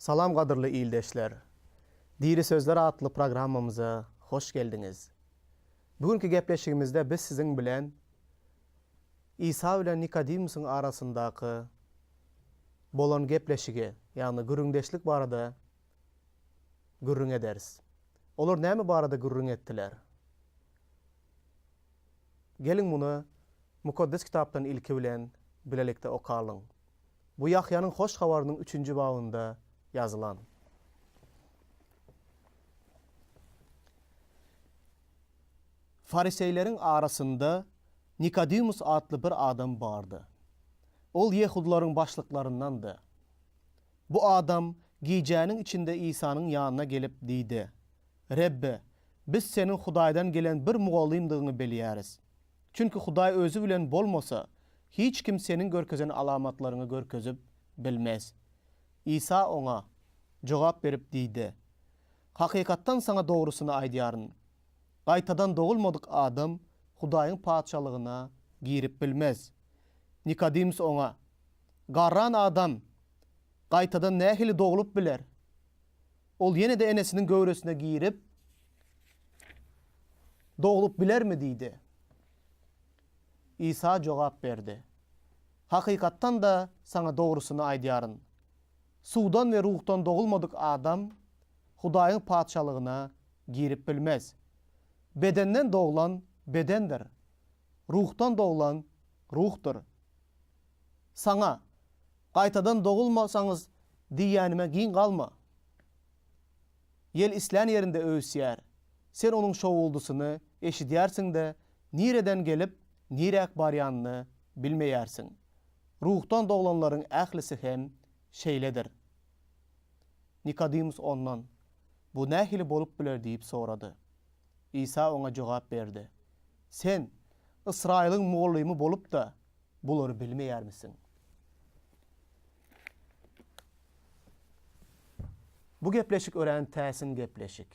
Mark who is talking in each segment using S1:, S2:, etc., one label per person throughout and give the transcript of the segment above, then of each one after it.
S1: Salam gadyrly ildeşler! Diri sözler atly programmamyza hoş geldiňiz. Bu günki gepleşigimizde biz siziň bilen Isa bilen Nikodimusyň arasyndaky bolan gepleşigi, ýagny gürrüňdeşlik barada gürrüň ederis. Olar näme barada gürrüň etdiler? Geliň muny Mukaddes Kitapdan ilki bilen bilelikde okalyň. Bu Ýahýanyň Hoş Habarynyň üçünji babynda ýazylan. Fariseýleriň arasynda Nikodimus atly bir adam bardy. Ol ýehudylaryň başlyklaryndandy. Bu adam gijäniň içinde Isanyň ýanyna gelip diýdi, Rebbi, biz Seniň Hudaýdan gelen bir mugallymdygyňy bilýäris. Çünki Hudaý Özi bilen bolmasa, hiç kim Seniň görkezen alamatlaryňy görkezip bilmez. Isa oňa jogap berip diýdi, Hakykatdan saňa dogrusyny aýdýaryn, gaýtadan dogulmadyk adam Hudaýyň Patyşalygyna girip bilmez. Nikodimus oňa, Garran adam gaýtadan nähili doglup biler? Ol ýene-de enesiniň göwresine girip, doglup bilermi? diýdi. Isa jogap berdi, Hakykatdan-da, saňa dogrusyny aýdýaryn, suwdan we ruhdan dogulmadyk adam Hudaýyň Patyşalygyna girip bilmez. Bedenden doglan bedendir, ruhdan doglan ruhdur. Saňa, Gaýtadan dogulmasaňyz diýýänime giň galma. Ýel islän ýerinde öwüsýär. Sen onuň şowuldysyny eşidýärsiň-de, nireden gelip, niräk barýanyny bilmeýärsiň. Ruhdan doglanlaryň ählisi hem şeýledir. Nikodimus ondan, Bu nähili bolup biler diýip sorady. Isa oňa jogap berdi, Sen, Ysraýylyň mugallymy bolup-da, bulary bilmeýärmisiň? Bu gepleşik örän täsin gepleşik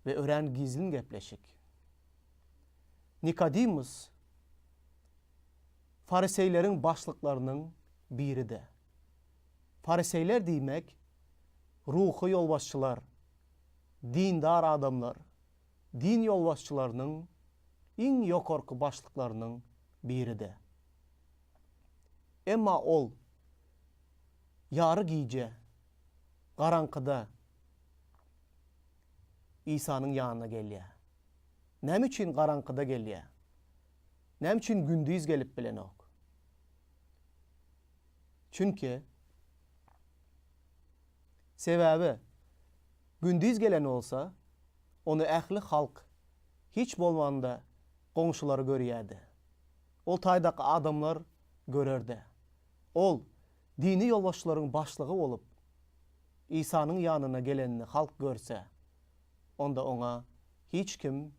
S1: we örän gizlin gepleşik. Nikodimus fariseýleriň başlyklarynyň biridi. Fariseýler diýmek ruhy ýolbaşçylar, dindar adamlar, din ýolbaşçylarynyň iň ýokarky başlyklarynyň biridi. Emma ol ýary gije, garaňkyda Isanyň ýanyna gelýär. Näme üçin garaňkyda gelýär? Näme üçin gündiz gelip bilenok? Çünki sebäbi gündiz gelen bolsa, ony ähli halk, hiç bolmanda goňşulary görýärdi. Ol taýdaky adamlar görerdi. Ol dini ýolbaşçylaryň başlygy bolup, Isanyň ýanyna gelenini halk görse, onda oňa hiç kim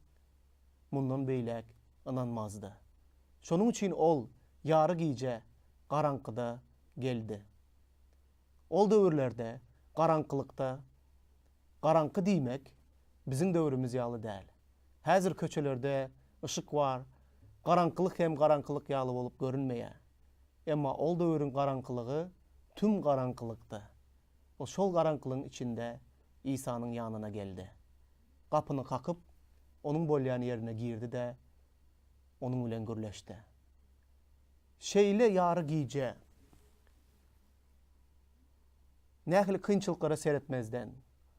S1: mundan beýläk ynanmazdy. Şonuň üçin ol ýary gije garaňkyda geldi. Ol döwürlerde garaňkylykda garaňky diýmek biziň döwrümiz ýaly däl. Häzir köçelerde yşyk bar, garaňkylyk hem garaňkylyk ýaly bolup görünmeýär. Emma ol döwrüň garaňkylygy tüm garaňkylykdy. Ol şol garaňkylygyň içinde Isanyň ýanyna geldi. Gapyny kakyp, onuň bolýan ýerine girdi-de, onuň bilen gürleşdi. Şeýle ýary gije nähili kynçylyklara seretmezden,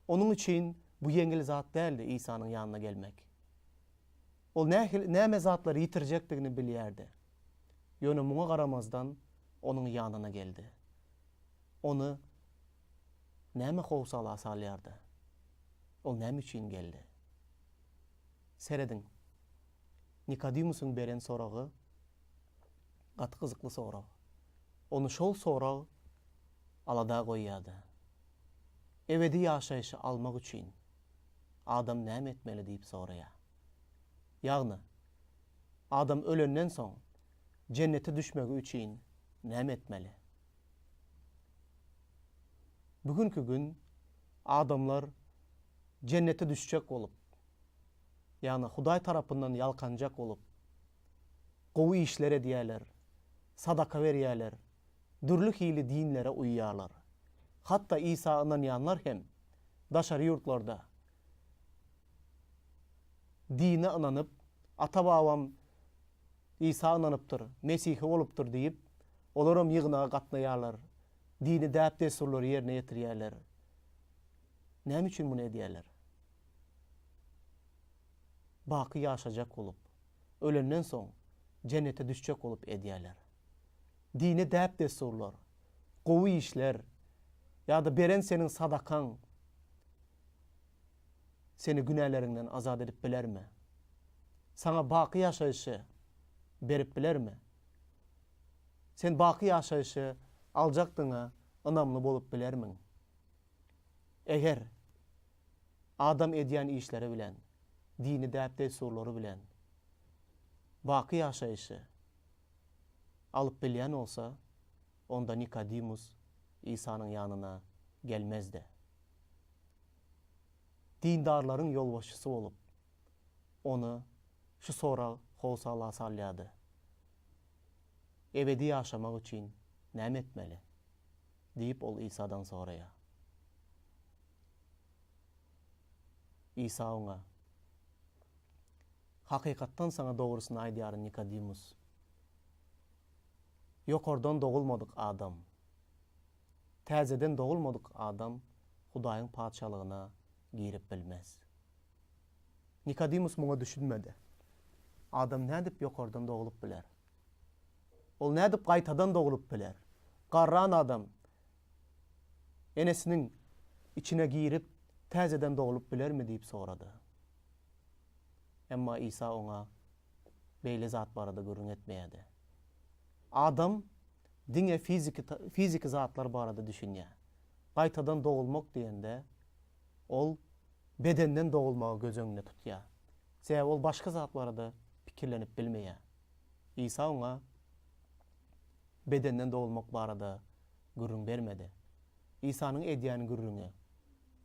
S1: onuň üçin bu ýeňil zat däldi Isanyň ýanyna gelmek. Ol nähili, näme zatlary ýitirjekdigini bilýärdi. Ýöne muňa garamazdan, onuň ýanyna geldi. Ony näme howsala salýardy? Ol näme üçin geldi? Serediň, Nikodimusyň beren soragy gaty gyzykly sorag. Ony şol sorag alada goýýardy. Ebedi ýaşaýşy almak üçin adam näme etmeli diýip soraýar. Ýagny, adam ölenden soň jennete düşmegi üçin näme etmeli? Bu günki gün adamlar jennete düşjek bolup, ýagny Hudaý tarapyndan ýalkanjak bolup, gowy işler edýärler, sadaka berýärler, dürli hili dinlere uýýarlar. Hatda Isa ynanýanlar hem daşary ýurtlarda dine ynanyp, ata-babam Isa ynanypdyr, mesihi bolupdyr diýip, olaram ýygnaga gatnaýarlar, dini däp-dessurlary ýerine ýetirýärler. Näme üçin muny edýärler? Baky ýaşajak bolup, ölenden soň jennete düşjek bolup edýärler. Dini däp-dessurlar, gowy işler ýa-da beren seniň sadakaň seni günäleriňden azat edip bilermi? Saňa baky ýaşaýşy berip bilermi? Sen baky ýaşaýşy aljakdygyňa ynamly bolup bilermiň? Eger adam edýän işleri bilen, dini däp-dessurlary bilen baky ýaşaýşy alyp bilýän bolsa, onda Nikodimus Isanyň ýanyna gelmezdi. Dindarlaryň ýolbaşçysy bolup, ony şu sorag howsala salýardy, Ebedi ýaşamak üçin näme etmeli? diýip, ol Isadan soraýar. Isa oňa, Hakykatdan saňa dogrusyny aýdýaryn, Nikodimus. Ýokardan dogulmadyk adam, täzeden dogulmadyk adam Hudaýyň Patyşalygyna girip bilmez. Nikodimus muňa düşünmedi. Adam nädip ýokardan doglup biler? Ol nädip gaýtadan doglup biler? Garran adam enesiniň içine girip, täzeden doglup bilermi diýip sorady. Emma Isa oňa beýle zat barada gürrüň etmeýärdi. Adam diňe fiziki fiziki zatlar barada düşünýär. Gaýtadan dogulmak diýende, ol bedenden dogulmagy göz öňünde tutýar. Sebäbi ol başga zat barada pikirlenip bilmeýär. Isa oňa bedenden dogulmak barada gürrüň bermedi. Isanyň edýän gürrüňi,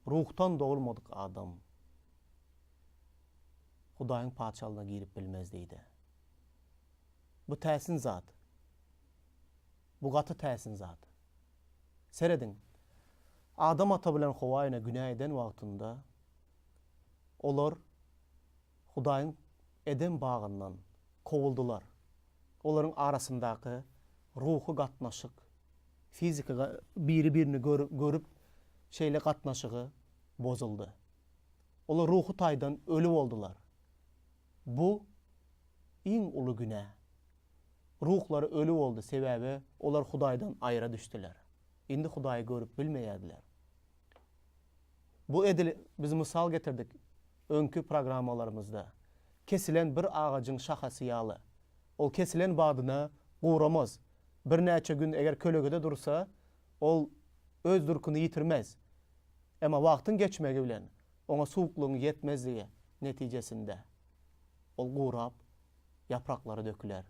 S1: Ruhdan dogulmadyk adam Hudaýyň Patyşalygyna girip bilmez diýdi. Bu täsin zat. Bu gaty täsin zat. Serediň, Adam ata bilen Howa ene günä eden wagtynda, olar Hudaýyň Edem bagyndan kowuldylar. Olaryň arasyndaky ruhy gatnaşyk, fiziki biri-birini görüp şeýle gatnaşygy bozuldy. Olar ruhy taýdan öli boldular. Bu iň uly günä. Ruhlary öli boldy, sebäbi olar Hudaýdan aýra düşdüler. Indi Hudaýy görüp bilmeýärdiler. Bu edil biz mysal getirdik öňki programmalarymyzda. Kesilen bir agajyň şahasy ýaly. Ol kesilen badyna guramaz. Birnäçe gün eger kölegede dursa, ol öz durkuny ýitirmez. Emma wagtyň geçmegi bilen oňa suwuklygyň ýetmezligi netijesinde ol gurap, ýapraklary döküler.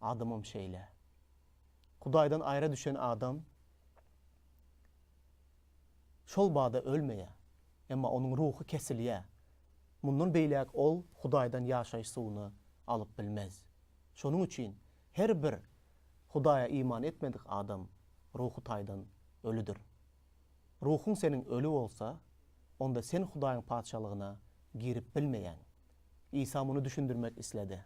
S1: Adamam şeýle. Hudaýdan aýra düşen adam şol bada ölmeýär, emma onuň ruhy kesilýär. Mundan beýläk ol Hudaýdan ýaşaýyş suwuny alyp bilmez. Şonuň üçin her bir Hudaýa iman etmedik adam ruhy taýdan ölüdir. Ruhuň seniň öli bolsa, onda sen Hudaýyň Patyşalygyna girip bilmeýäň. Isa muny düşündirmek isledi.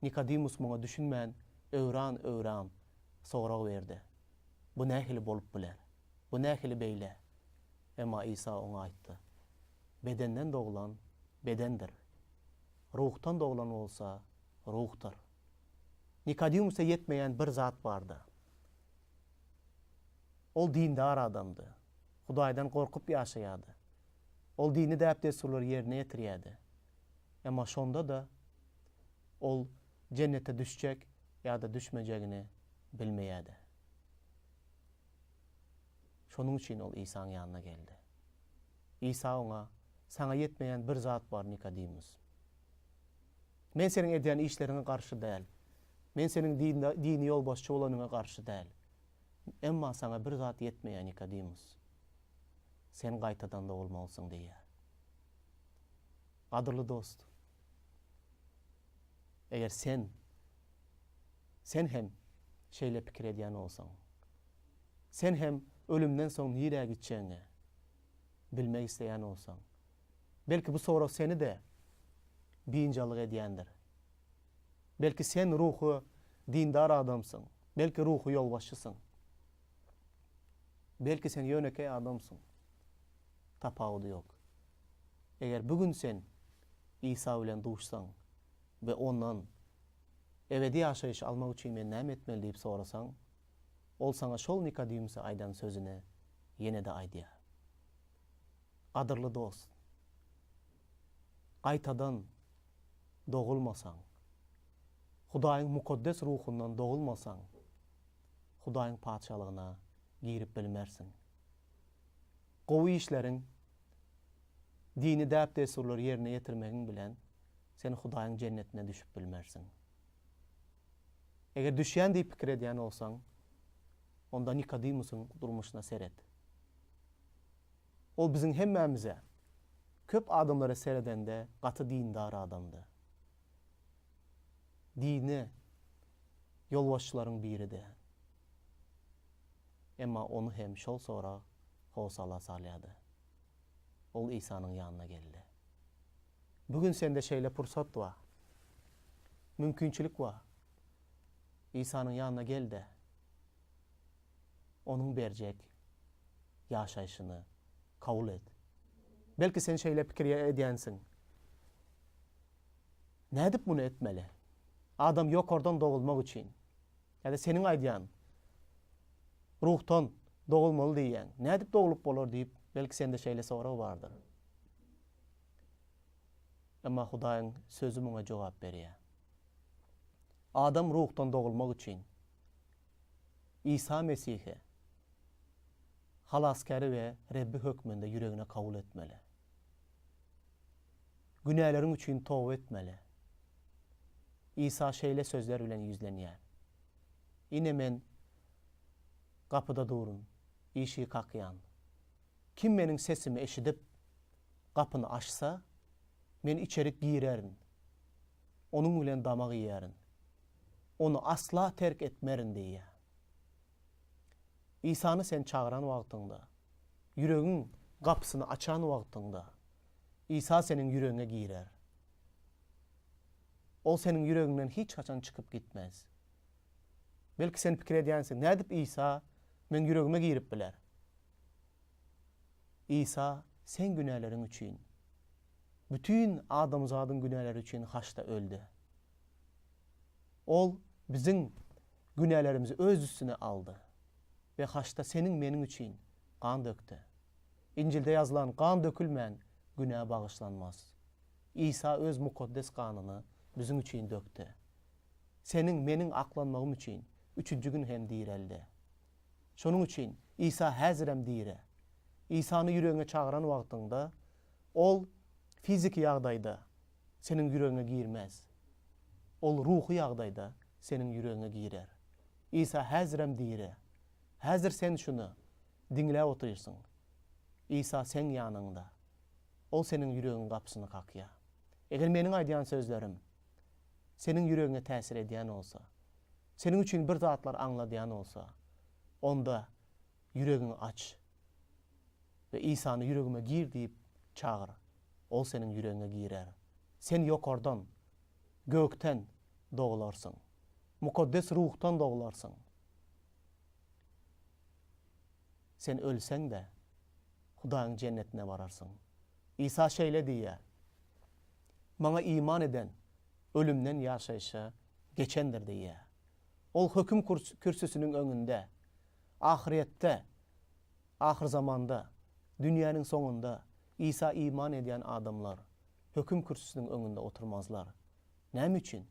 S1: Nikodimus muňa düşünmän, öwran-öwran sorag berdi, Bu nähili bolup biler? Bu nähili beýle? Emma Isa oňa aýtdy, Bedenden doglan bedendir, ruhdan doglan bolsa ruhdyr. Nikodimusa ýetmeýän bir zat bardy. Ol dindar adamdy. Hudaýdan gorkup ýaşaýardy. Ol dini däp-dessurlary ýerine ýetirýärdi. Emma şonda-da ol jennete düşjek ýa-da düşmejegini bilmeýärdi. Şonuň üçin ol Isaň ýanyna geldi. Isa oňa, Saňa ýetmeýän bir zat bar, Nikodimus. Men seniň edýän işleriňe garşy däl. Men seniň dini ýolbaşçy bolanyňa garşy däl. Emma saňa bir zat ýetmeýär, Nikodimus. Sen gaýtadan dogulmalysyň diýýär. Gadyrly dost, eger sen, sen hem şeýle pikir edýän bolsaň. Sen hem ölümden soň nirä gitjegiňi bilmek isleýän bolsaň, belki bu sorag seni-de biynjalyk edýändir. Belki sen ruhy dindar adamsyň, belki ruhy ýolbaşçysyň. Belki sen ýönekeý adamsyň. Tapawudy ýok. Eger bu gün sen Isa bilen duşsaň we Ondan ebedi ýaşaýşy almak üçin men näme etmeli diýip sorasaň, Ol saňa şol Nikodimuse aýdan sözüni ýene-de aýdýar. Gadyrly dost, gaýtadan dogulmasaň, Hudaýyň mukaddes ruhundan dogulmasaň, Hudaýyň Patyşalygyna girip bilmersiň. Gowy işleriň, dini däp-dessurlary ýerine ýetirmegiň bilen sen Hudaýyň jennetine düşüp bilmersiň. Eger düşýän diýip pikir edýän bolsaň, onda Nikodimusyň durmuşyna seret. Ol biziň hemmämize, köp adamlara seredende gaty dindar adamdy. Dini ýolbaşçylaryň biridi. Emma ony hem şol sorag howsala salýardy. Ol Isanyň ýanyna geldi. Bu gün sende şeýle pursat bar. Mümkinçilik bar. Isanyň ýanyna gel-de, Onuň berjek ýaşaýşyny kabul et. Belki sen şeýle pikir edýänsiň, Nädip muny etmeli? Adam ýokardan dogulmak üçin, ýa-da seniň aýdýan ruhdan dogulmaly diýýäň, nädip doglup bolar diýip, belki sende şeýle sorag bardyr. Emma Hudaýyň Sözi muňa jogap berýär. Adam ruhdan dogulmak üçin Isa Mesihi Halasgäri we Rebbi hökmünde ýüregine kabul etmeli. Günäleriň üçin toba etmeli. Isa şeýle sözler bilen ýüzlenýär, Ine men gapyda durun, işigi kakýan. Kim meniň sesimi eşidip, gapyny açsa, men içerik girerin, onuň bilen damak iýerin. Ony asla terk etmerin diýýär. Isany sen çagyran wagtyňda, ýüregiň gapysyny açan wagtyňda, Isa seniň ýüregiňe girer. Ol seniň ýüregiňden hiç haçan çykyp gitmez. Belki sen pikir edýänsiň, nädip Isa meň ýüregime girip biler? Isa seň günäleriň üçin, bütin adamzadyň günäleri üçin haçda öldi. Ol biziň günälerimizi öz üstüne aldy we haçda seniň meniň üçin gan dökdi. Injilde ýazylan gan dökülmän günä bagyşlanmaz. Isa öz mukaddes ganyny biziň üçin dökdi. Seniň meniň aklanmagym üçin üçünji gün hem direldi. Şonuň üçin Isa häzirem diri. Isany ýüregiňe çagyran wagtyňda, Ol fiziki ýagdaýda seniň ýüregiňe girmez. Ol ruhy ýagdaýda seniň ýüregiňe girer. Isa häzirem diri. Häzir sen şuny diňläp otyrsyň. Isa seň ýanyňda. Ol seniň ýüregiň gapysyny kakýar. Eger meniň aýdýan sözlerim seniň ýüregiňe täsir edýän bolsa, seniň üçin bir zatlar aňladýan bolsa, onda ýüregiňi aç we Isany ýüregime gir diýip çagyr. Ol seniň ýüregiňe girer. Sen ýokardan, gökden doglarsyň. Mukaddes Ruhdan doglarsyň. Sen ölseň-de, Hudaýyň jennetine bararsyň. Isa şeýle diýýär, Maňa iman eden ölümden ýaşaýşa geçendir diýýär. Ol höküm kürsüsiniň öňünde, ahyrýetde, ahyrzamanda, dünýäniň soňunda Isa iman edýän adamlar höküm kürsüsiniň öňünde oturmazlar. Näme üçin?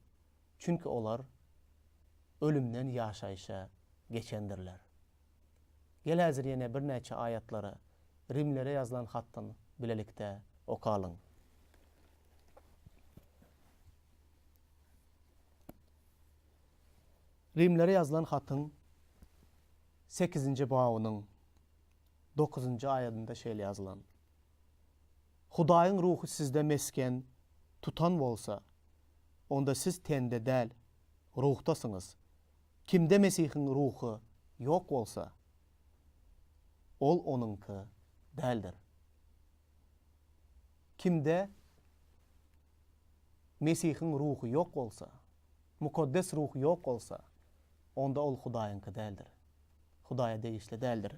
S1: Çünki olar ölümden ýaşaýşa geçendirler. Gel häzir ýene birnäçe aýatlary Rimlere ýazylan hatdan bilelikde okalyň. Rimlere ýazylan hatyň sekizinji babynyň dokuzynjy aýadynda şeýle ýazylan, Hudaýyň Ruhy sizde mesgen tutan bolsa, onda siz tende däl, ruhdasyňyz. Kimde Mesihiň Ruhy ýok bolsa, Ol onuňky däldir. Kimde Mesihiň Ruhy ýok bolsa, Mukaddes Ruh ýok bolsa, onda ol Hudaýyňky däldir. Hudaýa degişli däldir.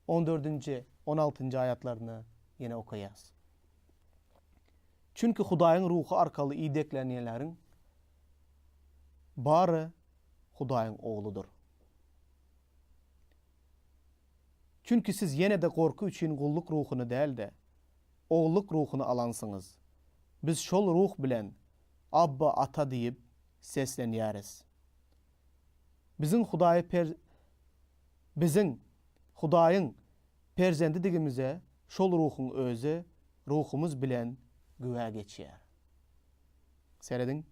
S1: On dördünji, on altynjy aýatlaryny ýene okaýas. Çünki Hudaýyň Ruhy arkaly ideklenýänleriň bary Hudaýyň ogludyr. Çünki siz ýene-de gorky üçin gulluk ruhuny däl-de, ogulluk ruhuny alansyňyz. Biz şol Ruh bilen, Abba, Ata diýip seslenýäris. Biziň Hudaýy per Biziň Hudaýyň perzendidigimize şol Ruhuň Özi ruhumyz bilen güwä geçýär. Serediň.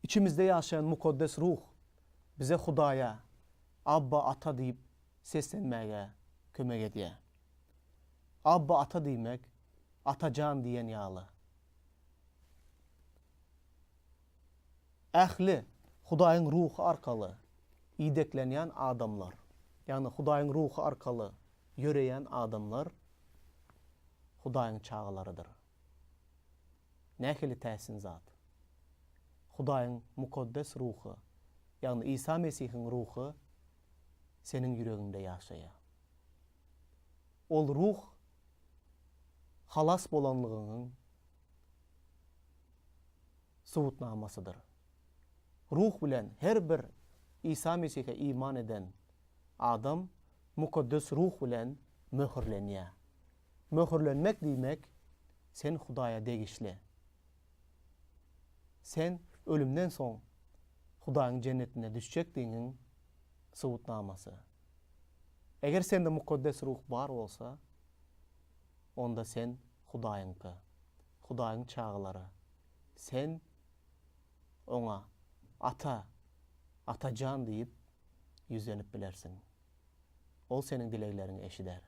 S1: Içimizde ýaşaýan Mukaddes Ruh bize Hudaýa, Abba, Ata diýip seslenmäge kömek edýär. Abba, Ata diýmek, Atajan diýen ýaly. Ähli Hudaýyň Ruhy arkaly ideklenýän adamlar, ýagny Hudaýyň Ruhy arkaly ýöreýän adamlar Hudaýyň çagalarydyr. Nähili täsin zat! Hudaýyň Mukaddes Ruhy, ýagny Isa Mesihiň Ruhy seniň ýüregiňde ýaşaýar. Ol Ruh halas bolanlygyňyň subutnamasydyr. Ruh bilen her bir Isa Mesihe iman eden adam Mukaddes Ruh bilen möhürlenýär. Möhürlenmek diýmek, sen Hudaýa degişli. Sen ölümden soň Hudaýyň jennetine düşjekdigiňiň subutnamasy. Eger sende Mukaddes Ruh bar bolsa, onda sen Hudaýyňky, Hudaýyň çagalary. Sen Oňa Ata, Atajan diýip ýüzlenip bilersiň. Ol seniň dilegleriňi eşider.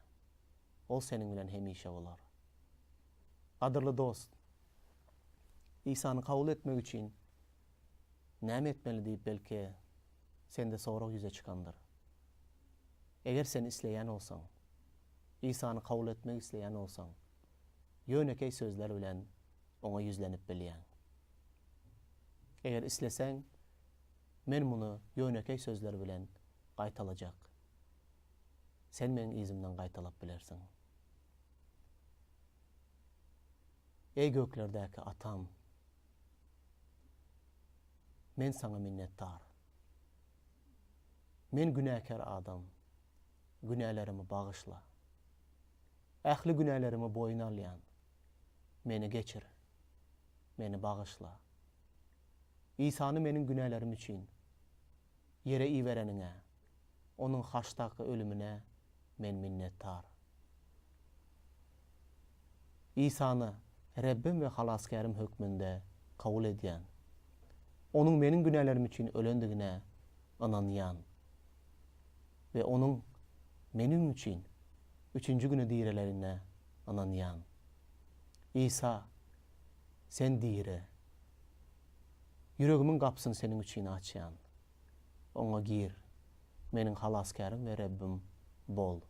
S1: Ol seniň bilen hemişe bolar. Gadyrly dost, Isany kabul etmek üçin näme etmeli diýip belki sende sorag ýüze çykandyr. Eger sen isleýän bolsaň, Isany kabul etmek isleýän bolsaň, ýönekeý sözler bilen Oňa ýüzlenip bilýäň. Eger isleseň, men muny ýönekeý sözler bilen gaýtalajak. Sen meň yzymdan gaýtalap bilersiň. Eý göklerdäki Atam! Men Saňa minnetdar. Men günäkär adam. Günälerimi bagyşla. Ähli günälerimi boýun alýan. Meni geçir. Meni bagyşla. Isany meniň günälerim üçin ýere ibereniňe, Onuň haçdaky ölümine men minnetdar. Isany Rebbim we Halasgärim hökmünde kabul edýän. Onuň meniň günälerim üçin ölendigine ynanýan we Onuň meniň üçin üçünji güni direlenine ynanýan. Isa, Sen diri. Ýüregimiň gapysyny Seniň üçin açýan. Oňa gir. Meniň Halasgärim we Rebbim bol.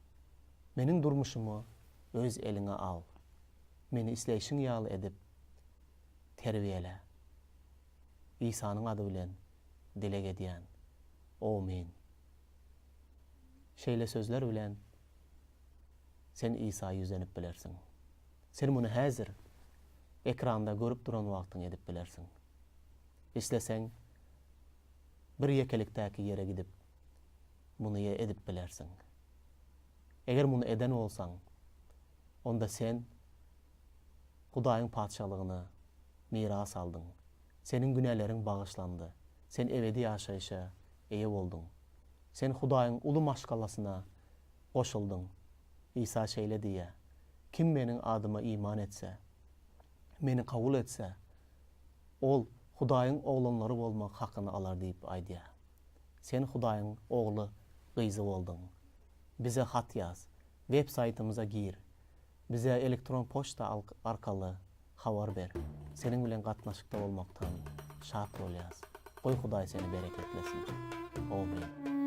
S1: Meniň durmuşymy Öz eliňe al. Meni isleýşiň ýaly edip, terbiýele. Isanyň ady bilen dileg edýän. Omyn. Şeýle sözler bilen sen Isa ýüzlenip bilersiň. Sen muny häzir, ekranda görüp duran wagtyň edip bilersiň. Isleseň, bir ýekelikdäki ýere gidip, muny edip bilersiň. Eger muny eden bolsaň, onda sen Hudaýyň Patyşalygyny miras aldyň. Seniň günäleriň bagyşlandy. Sen ebedi ýaşaýşa eýe bolduň. Sen Hudaýyň uly maşgalasyna goşuldyň. Isa şeýle diýýär, Kim Meniň adyma iman etse, Meni kabul etse, ol Hudaýyň oglanlary bolmak hakyny alar diýip aýdýar. Sen Hudaýyň ogly, gyzy bolduň. Bize hat ýaz. Web saýtymyza gir. Bize elektron poçta arkaly habar ber. Seniň bilen gatnaşykda bolmakdan şat bolýas. Goý Hudaý seni bereketlesin. Omyn.